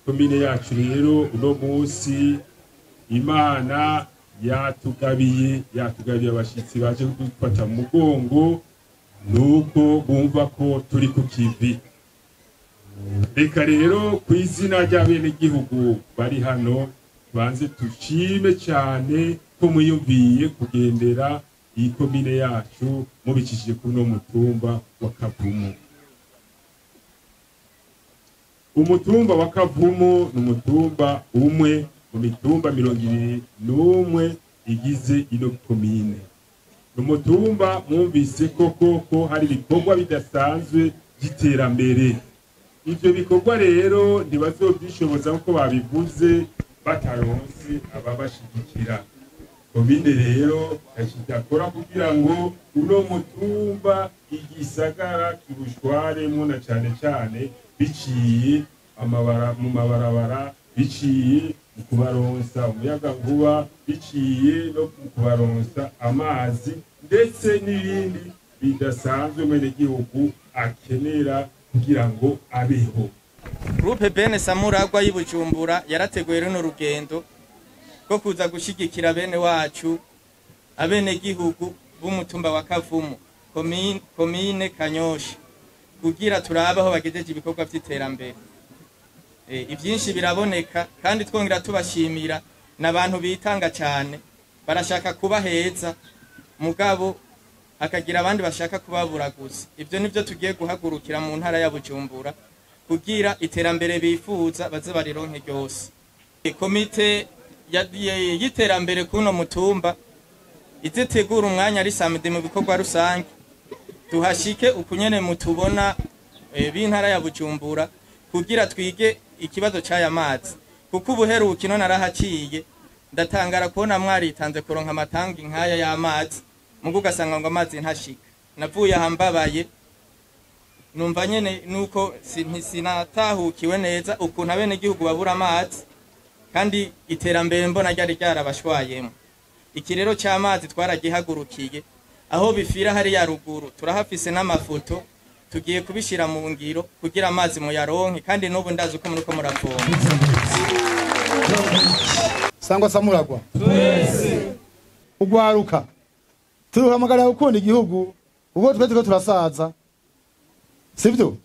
Komine yacu rero uno munsi Imana yatugabiye abashitsi baje kudufata mu mugongo, nuko bumva ko turi ku kivi. Reka rero ku izina ry'abenegihugu bari hano banze tushime cyane ko mwiyumviye kugendera iyi komine yacu mubicishije kuri uno mutumba wa Kavumu. Umutumba wa Kavumu ni umutumba umwe mu mitumba 21 igize ino komine. Ni umutumba mwumvise koko ko hari ibikorwa bidasanzwe by'iterambere. Ivyo bikorwa rero ntibazovyishoboza kuko babivuze bataronse ababashigikira. Komine rero yashidakora kugira ngo uno mutumba igisagara kibushwaremwo na cane cane biciye amabara mu mabarabara, biciye mu kubaronsa umuyagankuba, biciye no mu kubaronsa amazi ndetse n'ibindi bidasanzwe mwenegihugu akenera kugira ngo abeho. Groupe Bene Samuragwa y'Ibujumbura yarateguye runo rugendo rwo kuza gushigikira bene wacu abenegihugu b'umutumba wa Kavumu, komine Kanyosha, kugira turabe aho bagejeje ibikorwa vy'iterambere. Ivyinshi biraboneka kandi twongera tubashimira n'abantu bitanga cyane, barashaka kuba heza mugabo hakagira abandi bashaka kubabura gusa. Ivyo nivyo tugiye guhagurukira mu ntara ya Bujumbura kugira iterambere bifuza baze barironke ryose. Komite y'iterambere kuno mutumba izitegura umwanya ari samedi mu bikorwa rusange, tuhashike ukunyene mutubona b'intara ya Bujumbura kugira twige ikibazo c'aya mazi, kuko ubuheruka ino narahaciye ndatangara kubona mwaritanze kuronka amatangi nk'aya y'amazi, mugo ugasanga ngo amazi ntashika. Navuye aha mbabaye, numva nyene nuko sinatahukiwe neza ukuntu abenegihugu babura amazi kandi iterambere mbona ryari ryarabashwayemo. Iki rero c'amazi twaragihagurukiye, aho bifira hari ya ruguru turahafise n'amafoto, tugiye kubishira mu ngiro kugira amazi muyaronke, kandi n'ubu ndazi uko muriko muravoma. Sangwa Samuragwa twese ugwaruka turuhamagara gukunda igihugu, ubwo twe turiko turasaza, sivyo?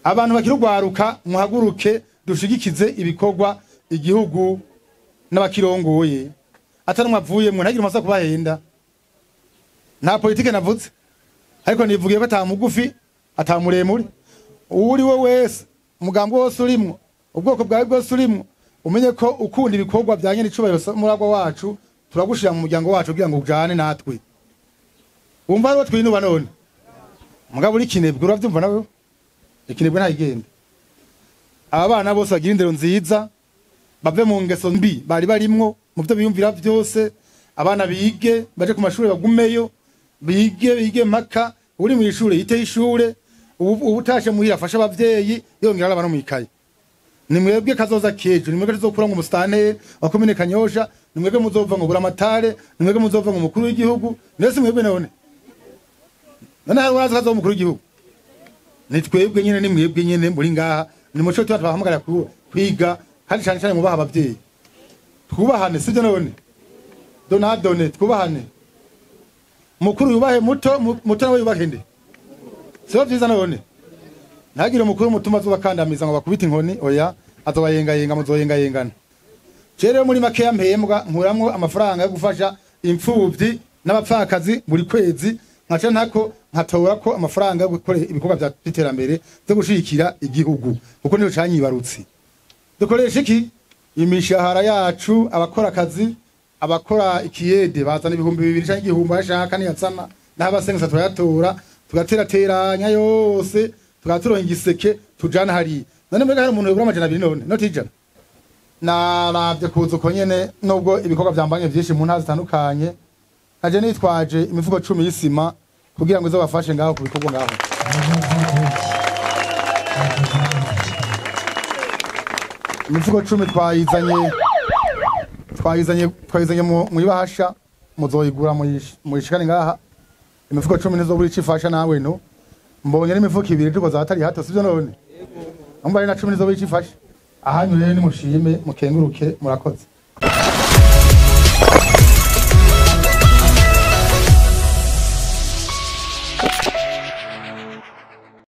Abantu bakiri ugwaruka muhaguruke dushigikize ibikorwa igihugu n'abakirongoye, atari mwavuyemwo ntagire umasa kubahenda. Nta politike navuze, ariko nivugiye ko ata mugufi ata muremure, uri we wese umugambi wose urimwo, ubwoko bwawe bwose urimwo, umenye ko ukunda ibikorwa bya nyene icubahiro Samuragwa wacu, turagushira mu muryango wacu kugira ngo ujane natwe. Wumva ariwo twinuba none? Mugabo uri kinebwe uravyumva nawe? Ikinebwe ntayigenda. Aba bana bose bagira indero nziza, bave mu ngeso mbi bari barimwo, mu byo biyumvira byose, abana bige, baje ku mashuri bagumeyo, bige mpaka uri mu ishure yite ishure, ubutashe muhira afasha abavyeyi, yongera araba no mwikaye. Ni mwebwe kazoza kejo, ni mwebwe tuzokura ngo musitanteri wa komine Kanyosha, ni mwebwe muzova ngo buramatare, ni mwebwe muzova ngo mukuru w'igihugu, nese mwebwe none. None hari uraza kazoba umukuru w'igihugu. Ni twebwe nyene, ni mwebwe nyene muri ngaha, ni muco tuba twahamagara kwiga, kandi cyane cyane mubaha abavyeyi. Twubahane, sivyo none? Donadone, twubahane. Mukuru yubahe muto, muto nawe yubahe nde? Sivyo vyiza none? Ntagire umukuru mutuma azobakandamiza ngo bakubite inkoni, oya, azobayengayenga, muzoyengayengana. Rero muri makeya mpembwa nkuramwo amafaranga yo gufasha imfuvyi n'abapfakazi buri kwezi, nkaca ntako nkatora ko amafaranga yo gukora ibikorwa vya iterambere byo gushigikira igihugu, kuko niyo canyibarutse. Dukoresha iki? Imishahara yacu, abakora akazi, abakora ikiyede bazana 2000 canke 1000 bashaka niyatsana, n'abasenga turayatora, tugaterateranya yose, tugaturonka igiseke tujana hariya. None mbega hari umuntu yobura 200 none noti 100? Naravye kuza uko nyene, nubwo ibikorwa vyambanye vyinshi mu ntara zitandukanye, naje nitwaje imifuko 10 y'isima kugira ngo izobafashe ngaho ku bikorwa ngaho. Imifuko 10 twayizanye mu ibahasha, muzoyigura muyishikane ngaha. Imifuko 10 nizobura icifasha nawe no. Mbonye n'imifuko 2 tuko za hatari hato, sivyo none? Umva ari na 10 nizobura icifasha. Ahanyu rero nimushime, mukenguruke, murakoze.